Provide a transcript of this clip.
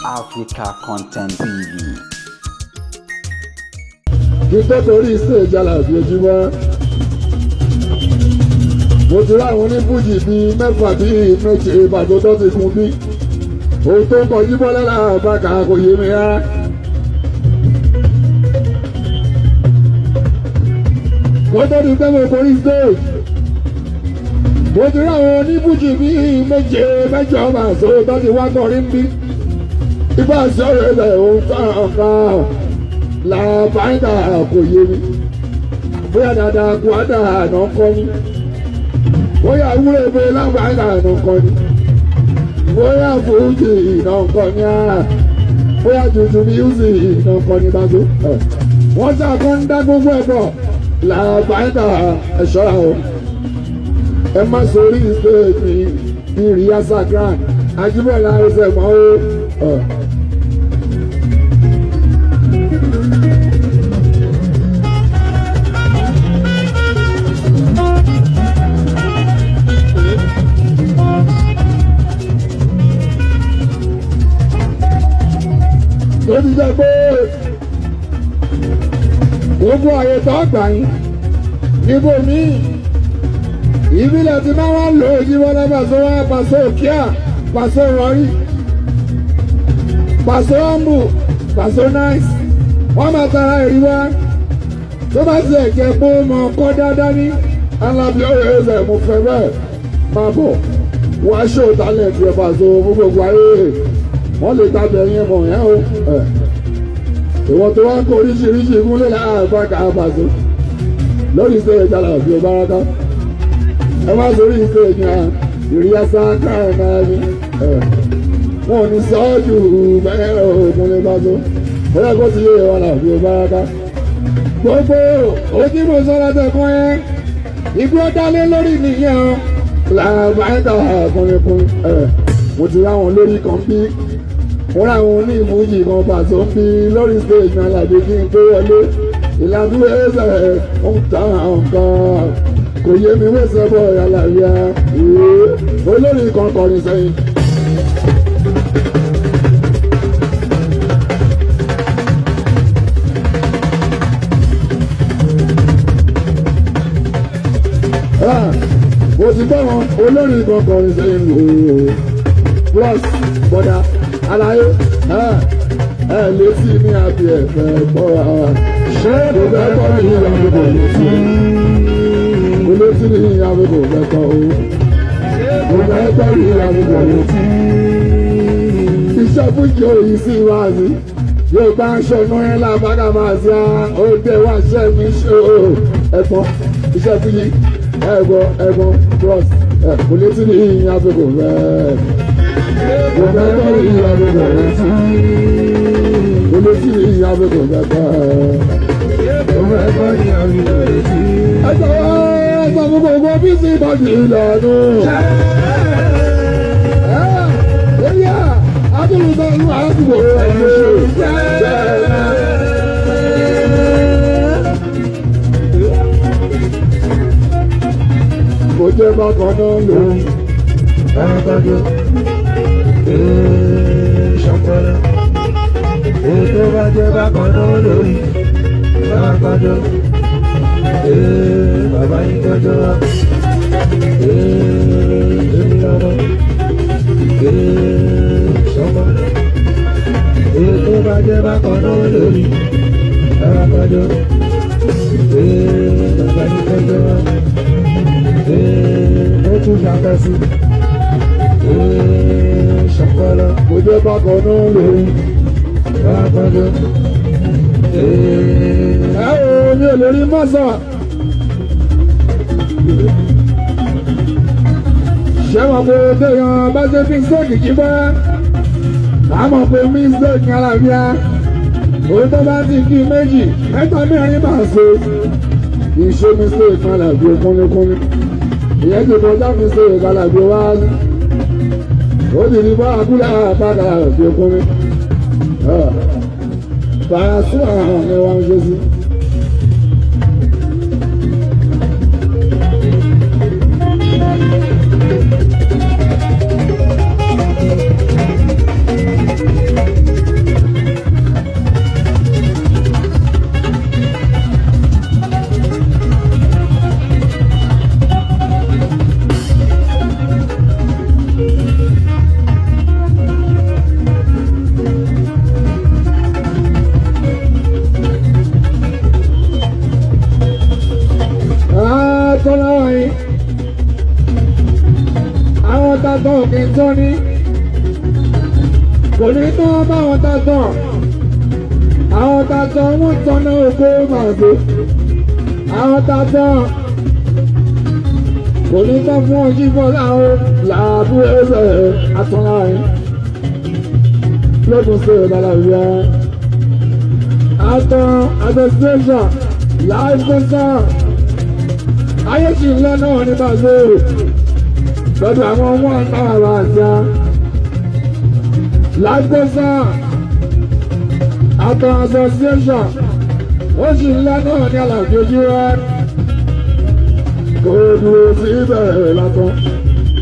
Africa Content TV. Kí tó torí stage Àlàbí ojúmọ́, mo ti ráwọn onífújì bíi mẹ́fà bíi méje ìbàdàn tó ti kún bí ohun tó ń kọjú bọ́lá làbàkà kò yé mi rárá. Kó tó di pé mo torí stage, mo ti ráwọn onífújì bíi méje mẹ́jọ màṣọ tó ti wá kọrin bí ibà sọ̀rọ̀ ilẹ̀ òun tán kan làbáńdà kò yé mi, bóyá dáadáa kó àdá àná kọ́ ni, bóyá wúlò pé làbáńdà àná kọ́ ni, bóyá fújì iná kọ́ ni á, bóyá tuntun míúsì iná kọ́ ni bá tó. Wọ́n ṣàkó ń dá gbogbo ẹ̀ bọ̀ làbáńdà ẹ̀ṣọ́ra o. Ẹ má sórí stage mi bí rìásà grand Ajíbọ̀lá ẹsẹ̀ mọ́ o. Tó ti jẹ́ pé gbogbo àyè tó gbà yín níbo míì ìbílẹ̀ tí máa wá lò ó Jíbọ́lá Pàṣẹ wá Pàṣẹ òkíà Pàṣẹ rọrí Pàṣẹ ọ̀mbù Pàṣẹ náìsì wọ́n máa tara ẹ̀rí wá tó bá sì ẹ̀jẹ̀ pé ó mọ ọkọ́ dáadáa ní Alábí ọ̀rẹ́ ẹ̀sẹ̀ mo fẹ́ bẹ́ẹ̀ máa bọ̀ wá ṣó talẹ̀tì ẹ̀ Pàṣẹ fún gbogbo ayé wọ́n lè tabẹ̀ yẹn mọ̀ yẹn o. Ìwọ́n tó wá ń kó oríṣiríṣi ìgúnlẹ̀ láàbá kà á Pàṣẹ lórí iṣẹ́ ìjàlá òbí ọba ẹ má sórí iṣẹ́ ìyàn ìrìyàsá káàná ni wọn ò ní sọ́ọ́jù bẹ́ẹ̀ ògùn lè bá tó bóyá kó ti yé wọn làbí ọba ká. Gbogbo ojú mo sọ látẹ̀kọ́ yẹn ibi ó dálé lórí nìyẹn o làbáyé kúnlẹ̀kún. Mo ti ráwọn lórí kan bí wọ́n ráwọn onífújì kan Pàṣẹ ń bí lórí stage náà làbí kí n tó wọlé ìlànà ẹsẹ̀ ń ta nǹkan kò yé mi wẹ́sẹ̀ bọ̀ yàlàyà olórí kan kọrin sẹ́yìn. Mo ti gbọ́ wọn olórí kan kọrin sẹ́yìn ooo plus bọ́dà aláyé ẹ létí ní àbí ẹ̀fẹ̀ gbọ́ ṣé kò fẹ́ kọ́ ní ìlànà kò létí kò létí ní ìyàwó kò fẹ́ kọ́ o kò fẹ́ kọ́ ní ìyàwó kò létí. Iṣẹ́ fújì òyìn sí wáàzí yóò bá ń ṣọnú ẹ lábàgà máa ṣe á ó dé wá ṣẹ́ mi ṣe o ẹ̀gbọ́n iṣẹ́ fújì ẹ̀gbọ́n ẹ̀gbọ́n plus kò létí ní ìyàwó kò fẹ́ kò fẹ́ kọ́ ní ìyàwó kò létí kò létí ní ìyàwó kò fẹ́ kọ́ Kò fẹ́ kọ́ ní ìyàwó kò létí. Ẹ jọ̀wọ́ ẹ sọ fún gbogbo bísí ìbọ̀dì ìlànà. Ẹ̀yà Adúlùsọ inú àdúgbò ẹ̀ṣẹ̀ Kò jẹ́ bákan náà lòun. Bákanjọ́, ee ṣọpọlọ, ètò bá jẹ́ bákan náà lórí. Bákanjọ́, ee bàbá yín tọ́jú wa, ee èmi lọ́dọ̀, ee ṣọpọlọ, ètò bá jẹ́ bákan náà lórí. Bákanjọ́, ee bàbá yín tọ́jú wa, ee ó tún ṣàkóso. Ee ṣọpọlọ. Kò jẹ́ bákan náà lòun. Bákanjọ́, ee. Ẹ ò mi ò lè rí mọ́sà. Ṣé wọn kò téèyàn bá ṣe mistake jí bá? A mọ̀ pé mistake alábíà. Òun tó bá ti kí méjì, mẹ́ta mẹ́rin máa ṣe. Kì í ṣe mistake alábí kúnlẹ́kúnlẹ́. Ìyẹn ti kọjá mistake alábí wá. Ó ti di bá akúlẹ̀ àbáka alábí kúnlẹ́. Pasuma ni wọ́n ń ṣe sí. tán ní, kò ní tán báwọn tá tán. Àwọn tá tán wọ́n tán náà ògbó màgbó. Àwọn tá tán kò ní tán fún ọjí bọ́lá o làbú ẹsẹ̀ àtúnra yín lókun sí ìdálàbíyá. Àtàn association live concert ayé sì ń lọ náà ní bàzó lọ́dọ̀ àwọn ọmọ àtàrà àṣà live concert. Àtàn association ó sì ń lọ náà ní àlàfo ojú rẹ, kò dúró síbẹ̀ látọ̀.